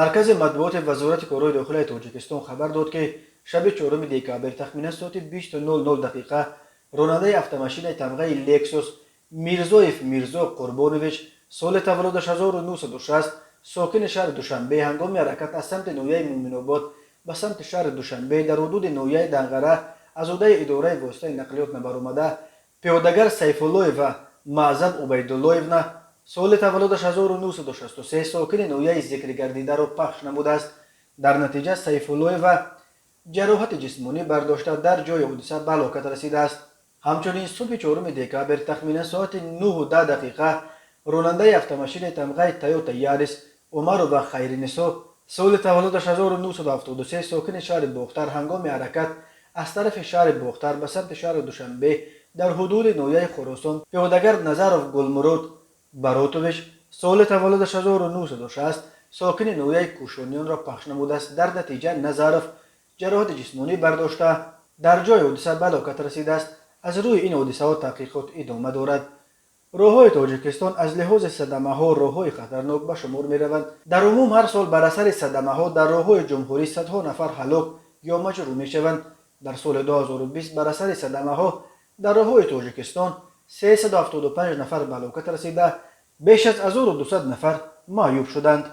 Маркази матбуоти Вазорати корҳои дохилаи Тоҷикистон хабар дод, ки шаби 4 декабр тахминан соати 20:00 дақиқа ронандаи автомашинаи тамғаи «Лексус» Мирзоев Мирзо Қурбонович, соли таваллудаш 1960, сокини шаҳри Душанбе, ҳангоми ҳаракат аз самти ноҳияи Муъминобод ба самти шаҳри Душанбе дар ҳудуди ноҳияи Данғара аз ҳудаи идораи воситаи нақлиёт набаромада, пиёдагар Сайфуллоева Маъзам Убайдуллоевна, соли таваллудаш 1963, сокини ноҳияи зикргардидаро пахш намудааст. Дар натиҷа Сайфуллоева ҷароҳати ҷисмонӣ бардошта, дар ҷои ҳодиса ба ҳалокат расидааст. Ҳамчунин субҳи 4 декабр тахминан соати 9:10 дақиқа ронандаи автомашинаи тамғаи «Тойота Ярис» Умарова Хайринисо, соли таваллудаш 1973, сокини шаҳри Бохтар, ҳангоми ҳаракат аз тарафи шаҳри Бохтар ба самти шаҳри Душанбе дар ҳудуди ноҳияи Хуросон пиёдагар Назаров Гулмурод Баротович, соли таваллудаш 1960, сокини ноҳияи Кӯшониёнро пахш намудааст. Дар натиҷа Назаров ҷароҳати ҷисмонӣ бардошта, дар ҷои ҳодиса ба ҳалокат расидааст. Аз рӯи ин ҳодисаҳо таҳқиқот идома дорад. Роҳҳои Тоҷикистон аз лиҳози садамаҳо роҳҳои хатарнок ба шумор мераванд. Дар умум ҳар сол бар асари садамаҳо дар роҳҳои ҷумҳурӣ садҳо нафар ҳалок ё маҷрӯҳ мешаванд. Дар соли 2020 бар асари садамаҳо дар роҳҳои Тоҷикистон 375 нафар ба ҳалокат расида, беш аз 1200 нафар маъюб шуданд.